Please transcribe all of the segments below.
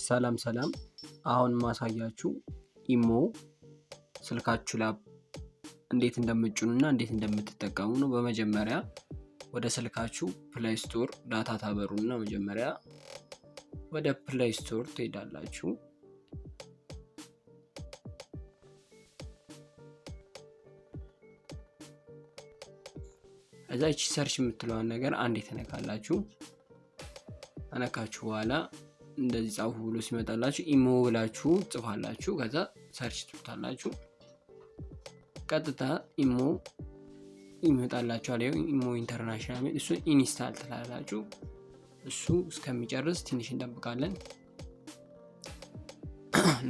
ሰላም ሰላም። አሁን ማሳያችሁ ኢሞ ስልካችሁ ላይ እንዴት እንደምትጭኑና እንዴት እንደምትጠቀሙ ነው። በመጀመሪያ ወደ ስልካችሁ Play Store data ታበሩና መጀመሪያ ወደ Play Store ትሄዳላችሁ። እዛ ይቺ search የምትለዋን ነገር አንዴ ትነካላችሁ። ከነካችሁ በኋላ እንደዚህ ጻፉ ብሎ ሲመጣላችሁ ኢሞ ብላችሁ ጽፋላችሁ። ከዛ search ትሉታላችሁ። ቀጥታ ኢሞ ይመጣላችኋል። ይኸው ኢሞ International፣ እሱ install ትላላችሁ። እሱ እስከሚጨርስ ትንሽ እንጠብቃለን።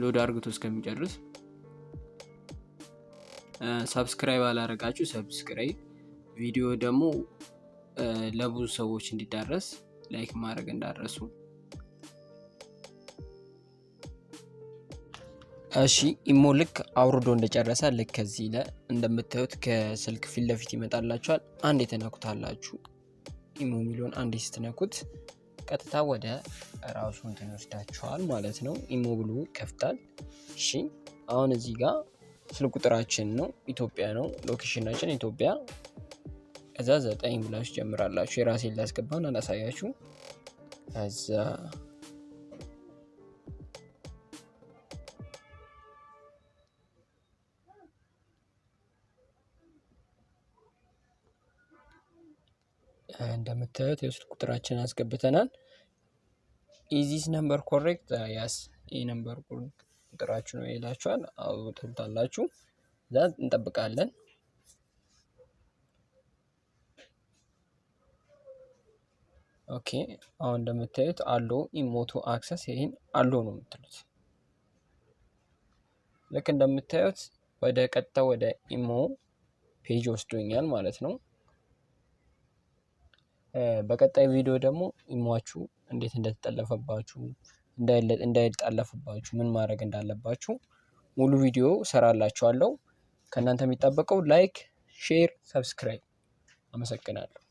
Load አርግቶ እስከሚጨርስ subscribe አላረጋችሁ subscribe፣ ቪዲዮ ደግሞ ለብዙ ሰዎች እንዲዳረስ like ማድረግ እንዳትረሱ። እሺ፣ ኢሞ ልክ አውርዶ እንደጨረሰ ልክ ከዚህ ላይ እንደምታዩት ከስልክ ፊት ለፊት ይመጣላችኋል። አንዴ ትነኩታላችሁ። ኢሞ የሚለውን አንዴ ስትነኩት ቀጥታ ወደ ራሱ እንትን ይወስዳችኋል ማለት ነው። ኢሞ ብሎ ይከፍታል። እሺ፣ አሁን እዚህ ጋር ስልክ ቁጥራችን ነው፣ ኢትዮጵያ ነው፣ location ኣችን ኢትዮጵያ። ከዛ 9 ብላችሁ ጀምራላችሁ። የራሴን ላስገባን አላሳያችሁ። ከዛ እንደምታዩት የስልክ ቁጥራችንን አስገብተናል። "Is this number correct?" "Yes"፣ ይህ number ቁጥራችሁ ነው ይላችኋል። አዎ ትሉታላችሁ። እዛ እንጠብቃለን። Okay፣ አሁን እንደምታዩት "Allow imo to access"፣ ይሄን allow ነው የምትሉት። ልክ እንደምታዩት ወደ ቀጥታ ወደ ኢሞ page ወስዶኛል ማለት ነው። በቀጣይ ቪዲዮ ደግሞ ኢሟችሁ እንዴት እንደተጠለፈባችሁ፣ እንዳይጠለፍባችሁ ምን ማድረግ እንዳለባችሁ ሙሉ ቪዲዮ እሰራላችኋለሁ። ከእናንተ የሚጠበቀው like፣ share፣ subscribe። አመሰግናለሁ።